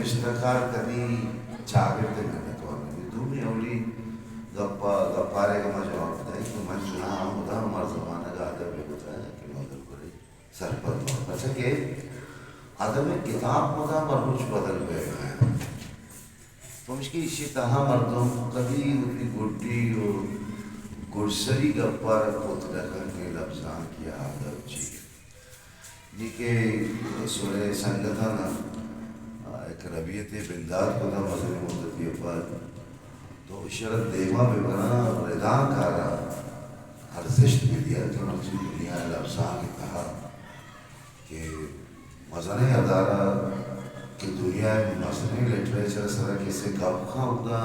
نبشتہ کار کدی چاگرد ءِ منت وار نہ بیت۔ دومی اولی گپ ءَ، گپارے کہ ما جواب دئیں کہ من چوناہا ہم مدام ہر زمانگ ءَ ادب ءِ گوتا کہ نودربرے سرپد باں، پرچا کہ ادب ءِ کتاب مدام ہر روچ بدل بئیگ ءَ انت۔ پمشکہ ایشی تہا مردم کدی وتی گڈی و گڈسری گپ ءَ را کت نہ کنت کہ لبزانکی ءَ ادب چی انت۔ نی کہ سورہ سنگتاں نا، آ، یک ربیتے بندات کتا مزنیں مدتے ءَ پد، تو ایشرا دیما بہ براں، ردانک ءَ را ارزشت بہ دیاں کہ مرچی دنیا ءِ لبزانک ءِ تہا کہ مزنیں ادارہ کہ دنیا ءِ مزنیں لٹریچر ءِ سرا کسے گپ کن، اودا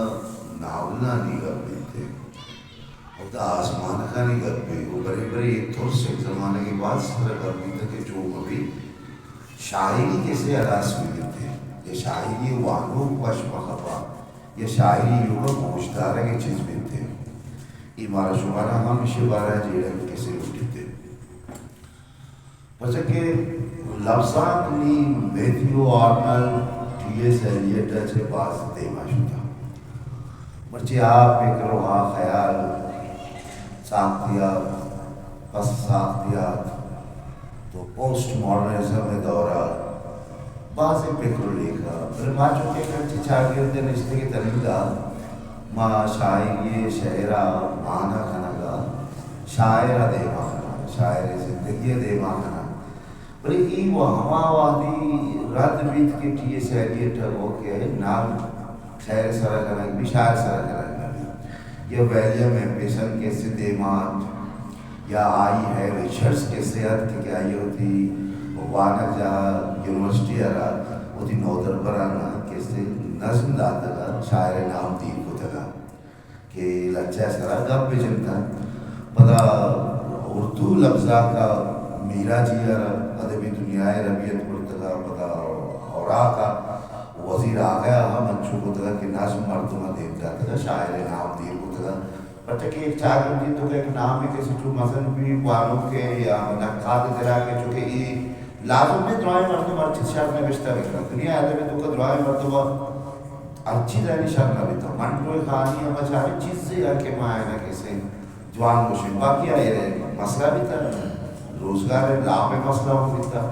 ناولانی گپ بیت، اودا آزمانکانی گپ بیت، و برے برے اے ترس یک زمانگے باز سرا گپ بیت کہ چو مہ بیت، شاعری کسے ہلاس بہ بیت یا شاعری وانوک وش مہ کپا یا شاعری ایوکا گوشدارگ ءِ چیز بیت۔ اے مارا شمارا ہم ایشی بارہ ءَ جیڑگ کسے لوٹیت۔ پرچا کہ لبزانک نی Matthew Arnold, T S Eliot ءَ چہ باز دیما شتا۔ مرچی آ پکر و آ خیال ساختیات، پس ساختیات، تو پوسٹ ماڈرنزم ءِ دور ءَ بازیں پکر و لیکہ، بلے ما چونکہ انچیں چاگرد ءَ نشتگ اتیں تنیگا، ما شاعری ءِ شعر ءِ مانا کنگ ءَ، شاعر ءَ دیما کنگ ءَ، شاعر ءِ زندگی ءَ دیما کنگ ءَ۔ بلے اے و ہما وہدی رد بیت کہ ٹی ایس ایلیٹ ءَ گو کہ نہ شعر ءِ سرا کنگ بی، شاعر ءِ سرا کنگ نہ بی۔ یا ویلیم ایمپیسن کسے دیما ات، یا آئی ہے رچرڈز کسے ات کہ، کہ آئی وتی وانگجاہ یونیورسٹی ءَ را وتی نودربران ءَ کسے نظم داتگ ءُ شاعر ءِ نام دیر کتگ ءُ کہ لچہ ءِ سرا گپ بہ جنت۔ پدا اردو لبزانک ءَ میرا جی ءَ را ادبی دنیا ءِ ربیت برتگ ءُ پدا اوراق ءَ وزیر آغا ءَ ہم انچو کتگ کہ نظم مردم ءَ دیم داتگ ءُ شاعر ءِ نام دیر کتگ۔ پرچا کہ یک چاگردے ءِ توکا یک نامے کسے چو مزن بی، وانوکے یا نقاد ءِ دلا کہ چونکہ اے لازم نہ اِنت درائیں مردم ہر چیز شر نبشتہ بہ کنت۔ دنیا ءِ ادب ءِ توکا درائیں مردم ہر چیز آنی شر نہ بیتگ۔ منٹو خانی ہما چاریں چیزے ءَ کہ ما آیانا کسے جوان گوشیں۔ باقی آئی ءِ مسئلہ بیتگ، روزگار ءِ لاپ ءِ مسئلہ ہم بیتگ۔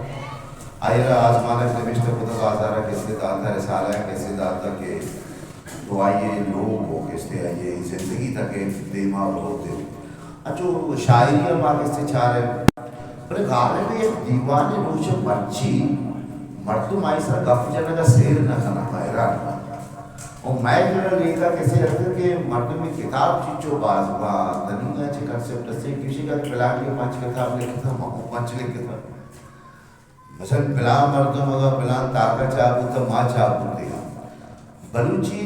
آئی ءَ را آزمانک نبشتہ کتگ، بازار ءَ کسے داتگ، رسالہ ءَ کسے داتگ کہ تو آئی ءِ لوگ ءُ کستے آئی ءِ زندگی تک ءَ دیما بروت۔ انچو شاعری ءَ ما کستے چاریں، بلے غالب ءَ یک دیوانے روچ ءَ مرچی مردم آئی سرا گپ جنگ ءَ سیر نہ کناں، حیران باں۔ ءُ مئے کرا لیکہ کسے اتکگ کہ مردم ءِ کتاب چنچو باز باں، تنیگا چہ کنسپٹ است کہ گوشی کہ پلانی ءَ پنچ کتاب لکھتگ، ما ہم پنچ لکھتگ۔ مثلاً پلان مردم اگاں پلان تاکا چاپ بوتہ، ما چاپ بوتیں۔ بلوچی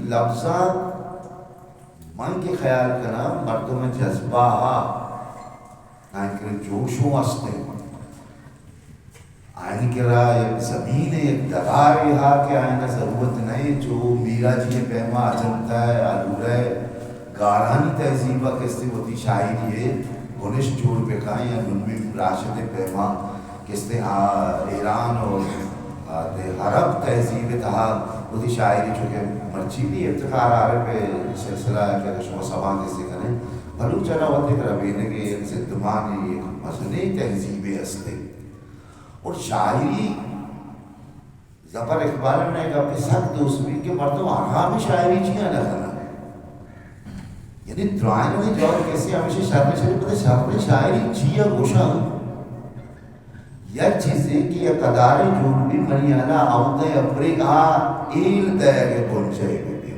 لبزانک من کہ خیال کناں مردم ءِ جذبہ ہا، آئی کرا جوش ہوں است اِنت۔ آئی کرا یک زمین ءِ یک ڈگارے ہا کہ آیانا ضرورت نہ اِنت چو میرا جی ءِ پیما اجنتا ءِ، الورا ءِ، گارانی تہذیب ءَ کسے وتی شاعری ءِ بنشت جوڑ بہ کن یا نمیم راشد ءِ پیما کستے آ ایران ءُ آ دے عرب تہذیب ءِ تہا وتی شاعری چونکہ مرچی بھی افتخار عارف ءِ سلسلہ ءَ کہ شما سباں کسے کن ئے، بلوچ ءَ را وت یک ربیدگے، یک زندمانے، یک مزنیں تہذیبے است اِنت۔ اور شاعری ظفر اقبال ءَ من اے گپ ءَ سک دوست بیت کہ مردم آرام شاعری چیا نہ کنن۔ یعنی درائیں وقت جواب کسے ہمیشہ شر نہ شری، پتہ شر شاعری چیا گوشاں؟ یک چیزے کہ یک ادارے جوڑ بی منی ہیالا اودا ابرے آ ایل دئیگ ءِ بنجاہی بہ بی۔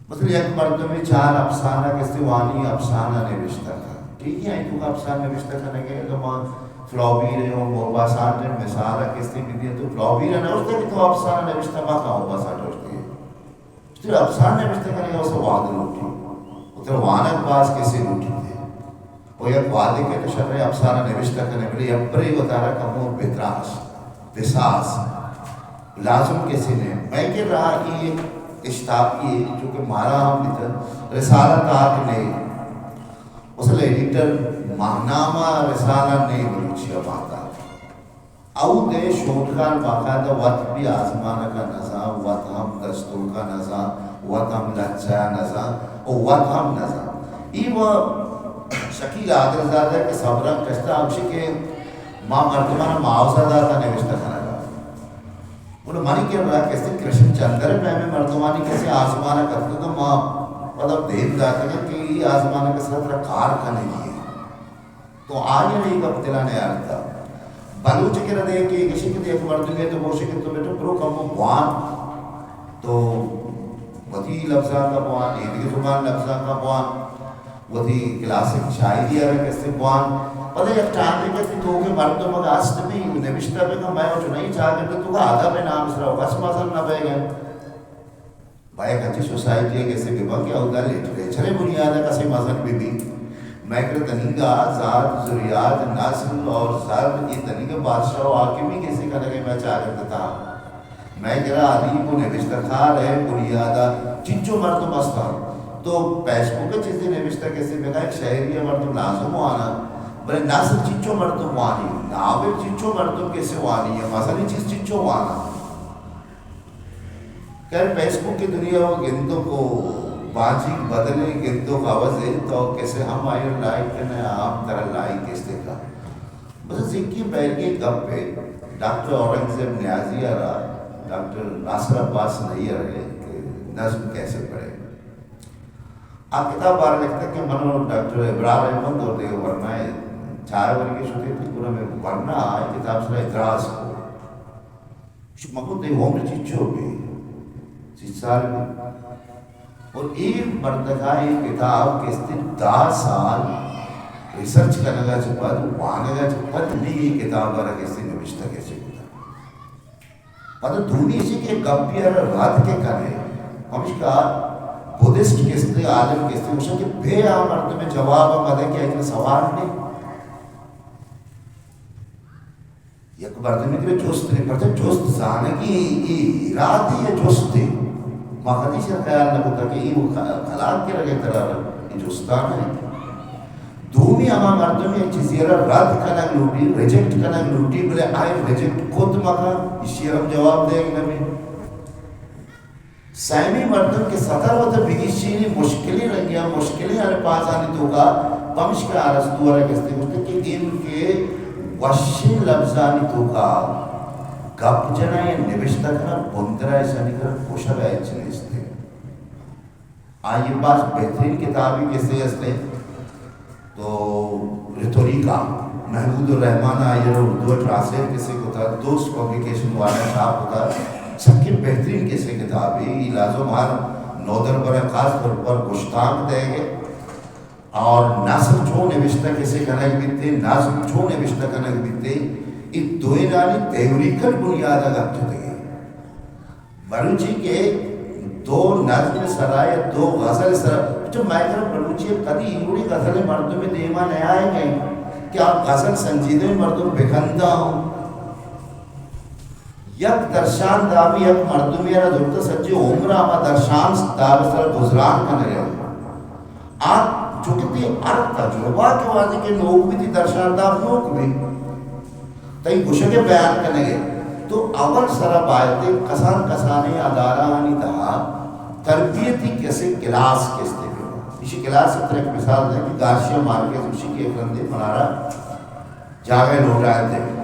مثلاً یک مردمے چار افسانہ کسے وانی، افسانہ نبشتہ کن۔ ٹھیک ہے، آئی توکا افسانہ نبشتہ کنگ ءَ اگر ما فلابیر ءِ ءُ مورباسانٹ ءِ مثال ءَ کسے بدیاں تو فلابیر ءَ نہ گوشتگ کہ تو افسانہ نبشتہ مکن، مورباسانٹ ءَ گوشتگ۔ تو افسانہ نبشتہ کنگ ءَ واسطہ وہد لوٹی، و ترا وانگ باز کسے لوٹیت۔ و یک وہدے کہ تو شریں افسانہ نبشتہ کن ئے، بلے یک برے وتارا کمو بتراش، بساز، لازم کسے نہ اِنت۔ مئے کرا اے یک اشتاپی اِنت، چونکہ مارا ہم بیتگ، رسالہ تاک نہ اِنت۔ مثلاً ایڈیٹر ماہنامہ رسالہ نہ اِنت بلوچی ءَ ماہتاک۔ اود ء شونکار باقاعدہ وت بھی آزمانک ء نزاں، وت ہم دستونک ء نزاں، وت ہم لچہ ء نزاں، و وت ہم نزاں۔ ای و شکیل عادل زادہ کہ صبران کشتہ ہمشی کہ ما مردمان معاوضہ داتا نوشتہ کنگا۔ گڑا منی کرا کسے کرشن چندر ء پیمیں مردمانی کسے آزمانک اتکگ، ما پدا دیم داتگ کہ ای آزمانک ء سرا ترا کار کنگی ہے۔ تو آئی ء اے گپ دل ء نیارتا۔ بلوچ ء کرا دے کہ گشی کہ یک مردمے تو گوشے کہ تو بیٹا برو کمو بوان، تو وتی لبزانک ء بوان، ایدگہ زبان لبزانک ء بوان، وتی کلاسک شاعری ء را کسے بوان۔ پدا یک ٹائمے کسے تو کہ مردم اگاں است بھی نبشتہ بکن، مئے و چنائی چاگرد تو کا ادب نام سرا و کس مزن نہ بیگ ء۔ باید انچیں سوسائٹی ء کسے بہ بنت کہ اودا لٹریچر ء بنیاد ء کسے مزن بہ بیت۔ مئے کرا تنیگا ذات، ذریات، نسل اور ضرب، اے تنیگا بادشاہ و حاکمی کسے کنگ ء مئے چاگرد ء تہا۔ مئے کرا ادیب و نبشتہ کار ء بنیاد ء چنچو مردم است انت۔ تو فیس بک ء چیزے نبشتہ کسے بکن، یک شاعری ء مردم لازم واناں، بلے نثر چنچو مردم وانی، ناول چنچو مردم کسے وانی، یا مزنیں چیز چنچو واناں۔ خیر، فیس بک ء دنیا و گندوک و بانجیگ بدلے، گندوک عوض ہے، تو کسے ہم آئی ء لائک کنے، ہم ترا لائک کسے کا۔ بس زکی بیرگی گپ ہے، ڈاکٹر اورنگزیب نیازی ء را ڈاکٹر ناصر عباس نہیں ء رہے کہ نظم کیسے پڑھے۔ آ کتاب بارے لکھتا کہ من و ڈاکٹر ابرار احمد اور دیگہ ورنا چائے ورگی شتے تھی، گڑا میں ورنا آئی کتاب سرا اعتراض کو۔ چو مگو تئی عمر چنچو بی؟ سی سال بی۔ اور اے مردکا اے کتاب کستے دہ سال ریسرچ کنگا چہ پد، وانگا چہ پد نی اے کتاب را کستے نوشتہ کسے کتا۔ پدا دومی چی کہ گپی را رد کے کنے، ہمشکا بدھسٹ کستے، عالم کستے، گوشن کہ بے آ مردم جواب مدے کہ ایتنا سوال نہیں۔ یک مردمے کہ جست نے، پرچہ جست زانگی اے، اے ارادی اے جست اے۔ ما کدی شر خیال نہ کتا کہ اے وہ خ-، خلاق کے رگے ترا اے جستان ہے۔ دومی ہما مردم یک چیزی را رد کنگ لوٹی، ریجیکٹ کنگ لوٹی، بلے آئی ریجیکٹ کت مکن، اشی ہم جواب دے نہ بی۔ سیمی مردم کہ ستر وت بگیشینی مشکلیں رنگیا، مشکلیں الفاظانی توکا، پمشکا ارسطو را کستے گوشتے کہ ایم کہ وشیں لبزانی توکا گپ جنا یا نبشتہ کنا بندرا اشانی کرا کشگ ء ہچ نیستے۔ آئی باز بہترین کتابی کسے ہستے۔ تو ریتوریکا، محمود الرحمن ء آئی ء اردو ء ٹرانسلیٹ کسے کتا، دوست پبلیکیشن والا چھاپ کتا، سکیں بہترین کسے کتابے۔ اے لازم ہر نودربر ء خاص طور پر گشتانک دئیگ ء اور نثر چون نبشتہ کسے کنگ بیتے، نظم چون نبشتہ کنگ بیتے، اے دوئینانی تھیوریکل بنیاد ء گپ جتگ ء۔ مروچی کہ دو نظم سرا یا دو غزل سرا، چو مئے کرا بلوچی کدی ایوڑی غزل مردم دیما نیائے گئے کہ آ غزل سنجیدہ مردم بکندہ ہوں۔ یک درشان دابی یک مردمی را درتا سجی عمر آما درشان داب سرا گزران کنگے۔ آ چونکہ تئی ہر تجربہ کہ وہدے کہ نوک بی، تئی درشان داب نوک بی، تئی گشگ ء بیان کنگ ء۔ تو اول سرا باید کسان کسانیں ادارہانی تہا تربیتی کسے کلاس کستے بہ۔ ایشی کلاس ء ترا یک مثال دیں کہ گارشیا مارکیز گوشی کہ یک رندے منارا جاگہ لوٹائینت۔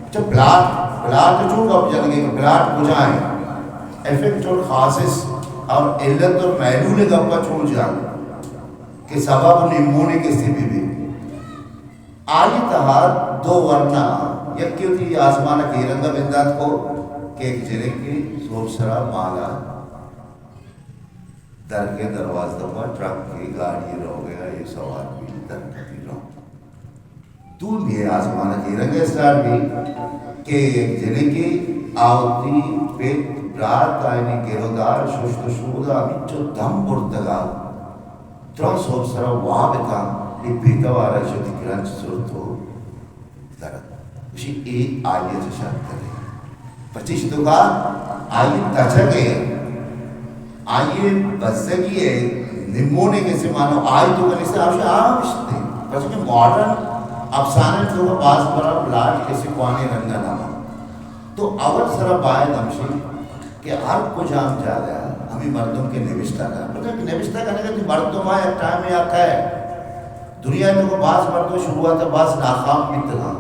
اچھا، پلاٹ، پلاٹ چون گپ جنگے کہ پلاٹ کجا ہیں؟ افیکٹ اور خاصص اور علت اور معلول گپ چون جان کہ سبب نیمونے کسے بہ بی۔ آئی تہا دو ورنا، یکے وتی آزمان ء کیرنگ ء بندات کو کہ یک جنکے سوب سرا مالا درکے دروازہ پا ٹرک کے گاڑی روگ ء اے سوار بی درکتی رو۔ دومی آزمان ء کیرنگ اسٹارٹ بی کہ یک جنکے آوتی پت برات آئینی گرودار ششت و شودا ہمینچو دم برتگا۔ ترا سوب سرا واب اتاں، اے پیتوارا شتی گرنچ زرت و درت۔ گوشی، اے آئی ء چہ شرتر انت۔ پرچی شتوکا آئی تچگ ء، آئی بزگی ء نمونے کسے مانو آئی تو کنی سے آوش آوشتے۔ پرچی کہ ماڈرن افسانے تو باز برا پلاٹ کسے کوانی رنگ نہ۔ تو اول سرا باید ہمشی کہ ہر کجام جاگہ ہمیں مردم کے نوشتہ کن، پتہ کہ نوشتہ کنگا تئی مردم آ یک ٹائم یا کئے دنیا تو کو باز مردم شروعات باز ناکام بیتگاں،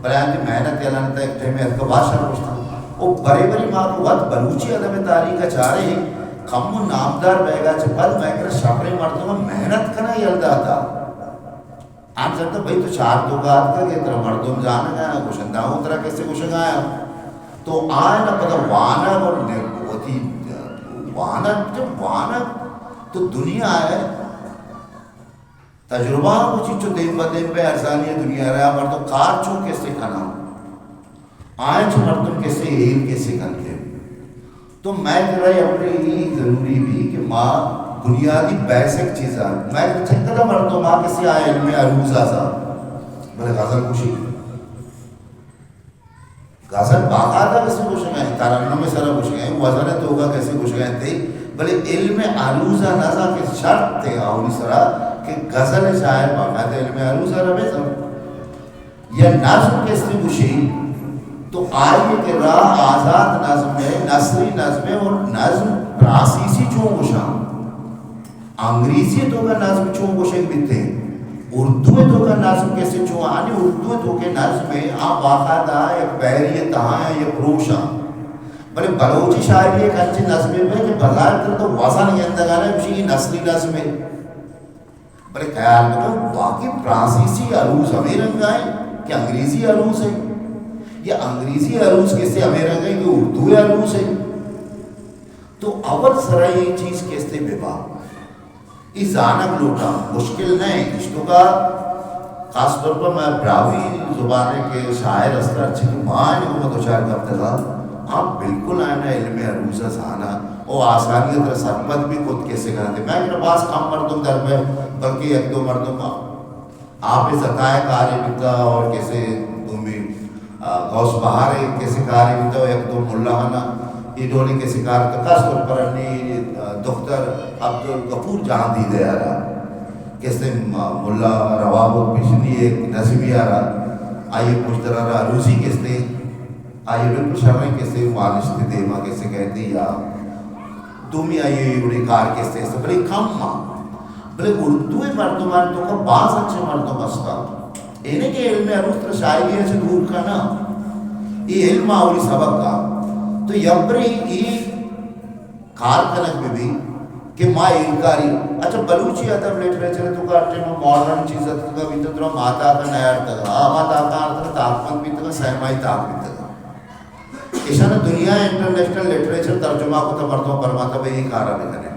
بلے آنتی محنت یلان تا ایک ٹائم ایک باز شر گوشتا۔ او برے برے ما کو وقت بلوچی ادب تاریخ چارے کم و نامدار بیگا چہ پد میں کر شپرے مردم محنت کنا یل داتا۔ آن زرتا بھئی تو چار تو گات کا کہ ترا مردم جانگا گوشن داؤں ترا کسے گوشگا آیا۔ تو آئے نا پدا وانگ اور نے-، وتی وانگ، جب وانگ تو دنیا ہے، تجربہ کو چیچو دیم پہ دیم پہ ارزانی دنیا رہا، مردم کار چون کسے کنا۔ آئیں چہ مردم کسے ہیل کسے کنتے۔ تو میں کرا اپنے یہ ضروری بھی کہ ما بنیادی بیسک چیزاں، میں چکدا مردم آ کسے آ علم عروض آزا، بلے غزل گوشی۔ غزل باقاعدہ کسے گوشگا ہے، ترنم سرا گوشگا ہے، وزن توکا کسے گوشگا ہے، بلے علم عروض نزا کہ شرط ہے اولی سرا کہ غزل شاعر باقاعدہ علم عروض ربے زن۔ یا نظم کسے گوشی تو آئی کہ راہ آزاد نظم ہے، نثری نظم ہے، اور نظم فرانسیسی چون گوشاں، انگریزی توکا نظم چون گوشگ بیتے، اردو توکا نظم کسے چون، آنی اردو توکے نظم ہے، آ باقاعدہ یک بحری تہا ہے، یک روشاں۔ بلے بلوچی شاعری ایک انچے نظمے پہ کہ بظاہر تو وزن گندگا نہ گوشی نثری نظم ہے۔ بلے خیال بکن، واقعی فرانسیسی عروض ہمے رنگ ء کہ انگریزی عروض ہے، یا انگریزی عروض کسے ہمے رنگ ء کہ اردو عروض ہے۔ تو اول سرا یہ چیز کستے ببا، یہ زانگ لوٹا، مشکل نہ ہے۔ اشتوکا خاص طور پر میں براہوئی زبان کے شاعر استر چی کہ ماں کو دوچار کرتا تھا، آپ بالکل آئنا علم عروض زانا۔ او آسانی ء ترا سرپد بھی کت کسے کنت۔ میں کہ باز کم مردم در بئے، بلکہ یک دو مردم آپ ء زتا ء کارے بیتا اور کسے دومی، آ، غوث بہار ء کسے کارے بیتا اور یک دو ملا ہنا اے ڈولیں کسے کار تو خاص طور پر انی، آ، دختر عبدالغفور جہاں دیدہ یارا کسے م-، ملا رواب پیشنی ایک نظمی یارا آئیے پشترا را روزی کسے آئی ء بالکل شریں کسے وانشت دیما کسے کہتے یا دومی آئی ء وڑیں کار کسے است، بلے کم آ۔ بلے اردو ء مردمان تو کا باز اچھے مردم استا۔ اینے کہ علم عروض تر شاعری ء چہ دور کا نا، اے علم آوری سبق کا۔ تو یبرے اے کار کنگ بہ بی کہ ما ایلکاری، اچھا، بلوچی ادب لٹریچر تو کا ٹائم ماڈرن چیز اتکگا بیتا، ترا ماتا کا نیارتگا، آ ماتا کا ارتگا تاکمند بیتگا، سیمائی تاک بیتگا۔ ایشان دنیا انٹرنیشنل لٹریچر ترجمہ کتا، مردم پرماتا بھئی یہ کارا بکنے۔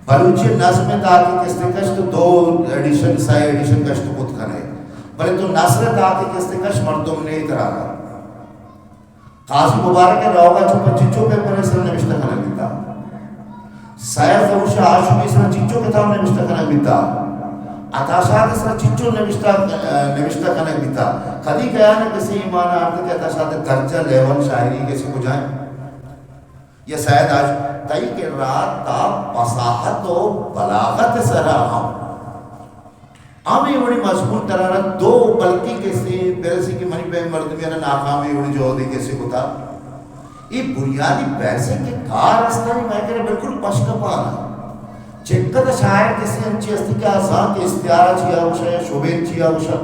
بلوچی نظم تاکہ کستے کش تو دو ایڈیشن، سہ ایڈیشن کش تو کت کنے۔ بلے تو نثر تاکہ کستے کش مردم نے ترارا۔ قاضی مبارک ء روگ ء چہ پد چچو پیپر ء سر نبشتہ کنگ بیتا۔ سید ظہور شاہ ہاشمی ء سر چچو کتاب نبشتہ کنگ بیتا۔ عطا شاد ء سر چچو نبشتہ، نبشتہ کنگ بیتا۔ کدی کیا نہ کسی ایمان آرت کہ عطا شاد ء درجہ لیول شاعری کسی کجائیں؟ یا سید ہاش-، تئی کرا تا فصاحت و بلاغت سرا ہم ہمے وڑیں مضمون ترا را دو بلکیں کسے برسی کہ منی پیم مردمی را ناکامی وڑیں جہدے کسے کتا۔ اے بنیادی بیسک کہ کار است، میں کرا بالکل پشکپانا۔ چکد شاعر کسے انچی است کہ آ زانت استعارہ چیا گوشا یا شبین چیا گوشا۔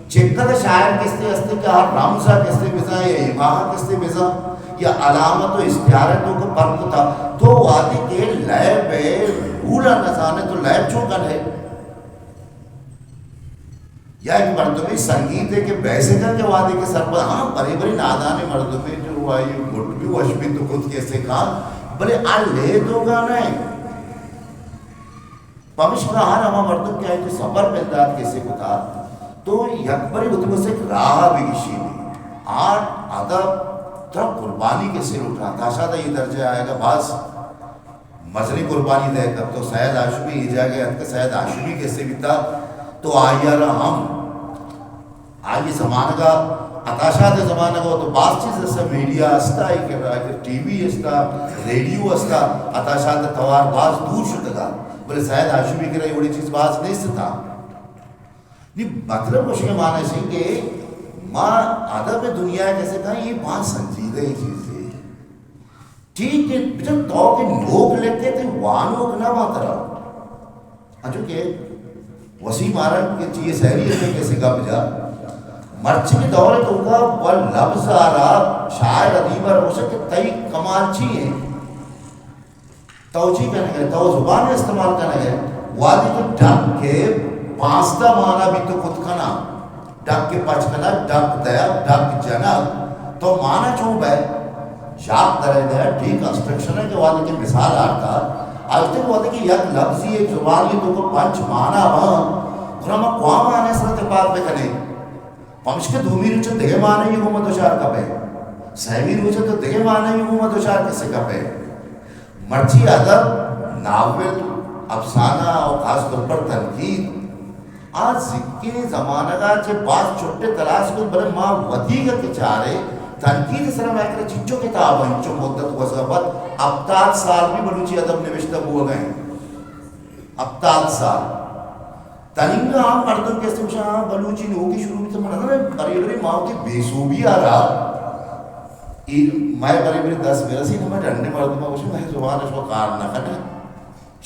چکد شاعر کسے است کہ آ رمز کسے بزاں یا ایماہ کسے بزاں یا علامت و استعارہ تو کو پرکتا۔ تو وادی کے لیب رول نزانے تو لیب چون کنے؟ یا ایک مردمی سنگیت ہے کہ بیسکا کے وادی کے سرپد، ہاں، بری بری نادانی مردمی جو آئی گٹ بھی وش بھی تو خود کسے کھان، بلے آ لے تو گانا ہے۔ پمشکا ہر ہما مردم کہ آئی تو سفر پندات کسے کتا، تو یک بری وتی بس ایک راہ بھی گشی بھی۔ آرٹ، ادب، ترا قربانی کسے لوٹا، عطا شاد یہ درجہ آئے گا، باز مزنی قربانی دے کر تو سید ہاشمی یہ جاگہ اتک، سید ہاشمی کسے بیتا، تو آئی را ہم آئی زمانگا، عطا شاد زمانگا تو باز چیز استا، میڈیا استا، آئی کرا ٹی وی استا، ریڈیو استا، عطا شاد توار باز دور شتگا، بلے سید ہاشمی کرا یہ وڑی چیز باز نیست تا۔ نی مطلب گوشگ معنی ہے کہ ما ادب دنیا ء کسے کن، یہ باز سنجیدہ چیزے۔ ٹھیک ہے، بچار تو کہ نوک لکھے تے وانوک نہ باں ترا۔ انچو کہ وسیم آرنگ کہ چیئے سہری ء کسے گپ جا، مرچی کے دور ء توکا و لبز آرا شاعر ادیب ء روشہ کہ تئی کمال چی ہیں؟ تو چی کنگ ء؟ تو زبان استعمال کنگ ء۔ وہدے کہ ڈک ء پانزدہ مانا بیت تو کت کنا، ڈک ء پچ کنگ، ڈک دئیگ، ڈک جنگ، تو مانا چون بئے؟ شاپ درئے دئے، ڈیکنسٹرکشن ء کہ وہدے کہ مثال آرتا، آ گشتے کہ وہدے کہ یک لبزی، یک زبانی توکا پنچ مانا باں، گڑا ما کواں مانا ء سرا تپاک بکنیں؟ پمشکہ دومی روچ ء دگہ مانا ء گوما دچار کپئے، سیمی روچ ء تو دگہ مانا ء گوما دچار کسے کپئے۔ مرچی ادب، ناول، افسانہ و خاص طور پر تنقید، آ زکیں زمانگ ء چہ باز چٹے تلاش کت، بلے ما وتیگ ء کہ چارے، تنقید ء سرا مئے کرا چنچو کتاب انت، انچو مدت گوزگ ء بعد ہپتاد سال بھی بلوچی ادب نبشتہ بوگ ء انت۔ ہپتاد سال۔ تننگا ہم مردم کسے گوشاں، ہاں، بلوچی نوکی شروع بیتا، من نزاناں، برے برے ما وتی بے سوبی آ را، اے مئے برے برے دست برسی، نہ مئے ڈنڈے مردم گوشاں، مئے زبان شما کار نہ کنے۔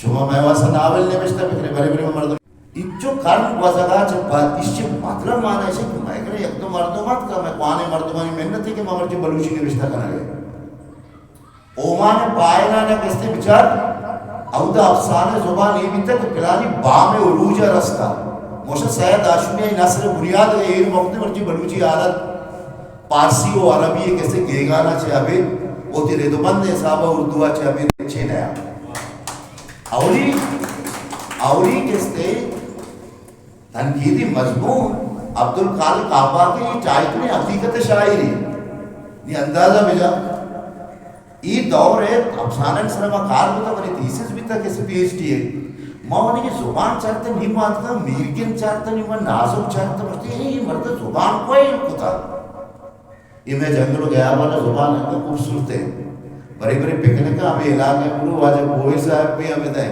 شما مئے واسطہ ناول نوشتہ بکنے، برے برے مردم انچو کرن گوزگا چہ پد، ایشی مطلب مانا ایشی کہ مئے کرے یک دو مردم ات کہ مئے کوانے مردمانی منت ہے کہ ما مرچی بلوچی نوشتہ کنگے۔ اومان ء پائل ء نہ کستے بچار، اودا افسانہ زبان اے بیتگ کہ پلانی بام ء عروج ء رستہ۔ موشا سید ہاشمی ء نثر ء بنیاد ء ایر مفت مرچی بلوچی حالت پارسی و عربی ء کسے گیگانا چہ ابید وتی رد و بند ء حساب ء اردو ء چہ ابید چے نیا۔ اولی، اولی کستے تنقیدی مضمون عبدالخالق آپاک ء اے ٹائٹل ء حقیقت شاعری۔ نی اندازہ بجا۔ اے دور ء افسانہ سر ما کار کتا، منی تھیسس بیتا کسے پی ایچ ڈی ء۔ ما ونی کہ زبان چارتا نی ما اتکا، میرگن چارتا نی ما نازک چارتا، مرتے اے مرد زبان کوئی کتا۔ اے مئے جنگل و گیابان ء زبان انگہ خوبصورت انت۔ برے برے پکنک ء ہمے علاقہ ء برو، واجہ کوہی صاحب بھی ہمے دیں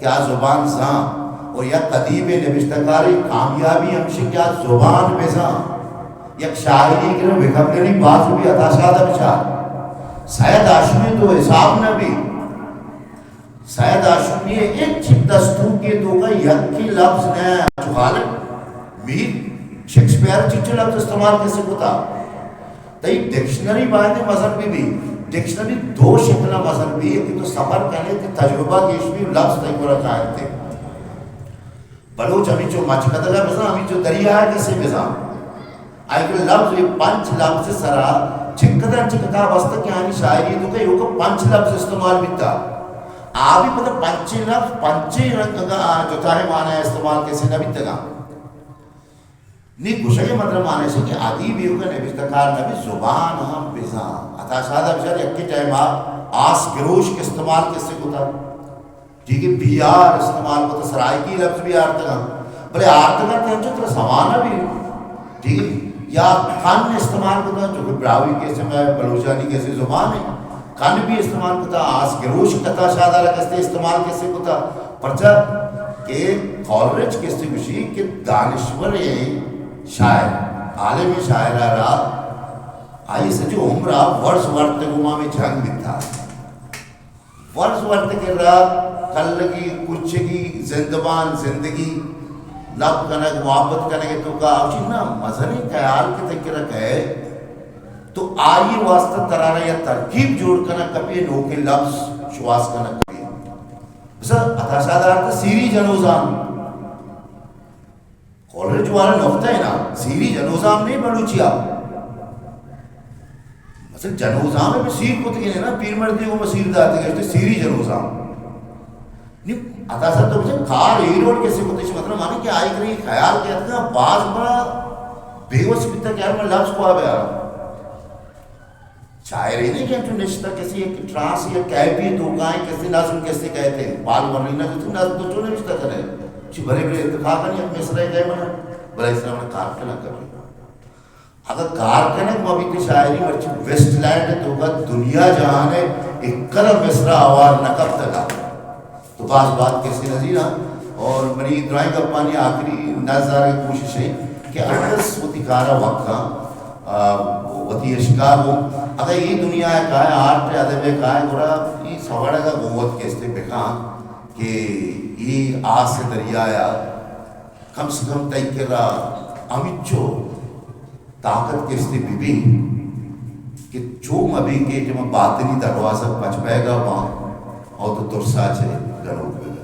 کہ آ زبان زان و یک ادیب نبشتہ کاری کامیابی ہمشی کہ آ زبان بزان۔ یک شاعری کہ وکیبلری باز بھی عطا شاد ء بچار۔ سید ہاشمی تو حساب نہ بھی۔ سید ہاشمی ء ہچ دستونکے توکا یکے لبز نہ، چو غالب میر شیکسپیئر چچو لبز استعمال کسے کتا۔ تئی ڈکشنری باید مزن بہ بی، ڈکشنری دو شکل مزن بی، یکے تو سفر کنے، تئی تجربہ گیش بی، لبز تئی گورا کائنتے۔ بلوچ ہمینچو مچکدگ ء بزاں، ہمینچو دریا ء کسے بزاں۔ آئی کہ لبز، اے پنچ لبز سرا چکداں چہ کتاب است کہ آنی شاعری تو کہ ایوک پنچ لبز استعمال بیتا۔ آ بھی پدا پنچیں لبز، پنچیں رنگ اگاں آ جتاہیں معنی استعمال کسے نہ بیتگاں۔ نی گوشگ ء مطلب معنی ہے کہ ادیب ایوک نبشتہ کار نہ بی، زبان ہم بزاں۔ عطا شاد ء بچار یکے ٹائم آ آس گروشک استعمال کسے کتا۔ ٹھیک ہے، بی آر استعمال کت، سرائیکی لفظ بھی آرتگا، بلے آرتگا کہ انچو ترا زمانہ بھی، ٹھیک ہے، یا کن استعمال کتا، چونکہ براہوئی کیسے میں بلوچانی کیسے زبان ہے، کن بھی استعمال کتا، آس گروش کتا شادارا کستے استعمال کیسے کتا، پرچا کہ کالرج کستے گوشی کہ دانشور شاعر، عالم شاعر را آئی سجو عمرہ ورز ورت گما میں جنگ بیتا۔ ورز ورت کرا کلگی، کچگی، زندمان، زندگی، لب کنگ، محبت کنگ تو کا اوشی نا مزنی خیال کے تکرا کہے تو آئی واسطہ ترارا یا ترکیب جوڑ کنگ کپی، نوکے لفظ شواز کنگ کپی۔ بس عطا شاد آرتا سیری جنوزان۔ کالرج والا نقطہ ہے نا، سیری جنوزام نہیں بلوچی آپ۔ مثلا جنوزام ہے، سیر کتگی ہے نا، پیر مردی کو سیر داتے گشتے سیری جنوزام۔ نہیں، عطا صاحب تو بچے کار ایرون کیسے کتش، مطلب مانے کہ آئی کرے خیال کیا تھا، باز بڑا بے وس بیتا کہ یار میں لفظ کو آ گیا۔ شاعر ہی نہیں کہ انچو نشتہ کسی ایک ٹرانس یا کیفیت ہو گائیں، کسی نظم کسی کہتے ہیں، بال ورنی نہ جتو نظم تو چو نوشتہ کرے۔ چی بھرے بھرے اتفاق نہیں، ایک مصرع کہے منا، بھلا اس طرح منا کار کنا کرے۔ اگر کار کنے ما بیتے شاعری مرچی ویسٹ لینڈ تو کا دنیا جہان ہے، ایک کلم مصرع آوار نہ کب تکا۔ تو باز بات کسی نظیر ہاں، اور منی درائیں گپانی آخری نظر کوشش ہے کہ اگر سوتی کارا وقت ہاں، آ، وتی اشکا گوں اگاں اے دنیا ءَ کائیں، آرٹ ءُ ادب ءَ کائیں، گڑا اے سوڑگ ءَ گوں وت کستے بکاں کہ اے آس ءِ دریا ءَ کم سے کم تئی کرا ہمینچو طاقت کستے بہ بی کہ چو مہ بی کہ جمع باطنی دروازہ پچ بیگا باں اور تو ترسا چے گنوک بہ بی۔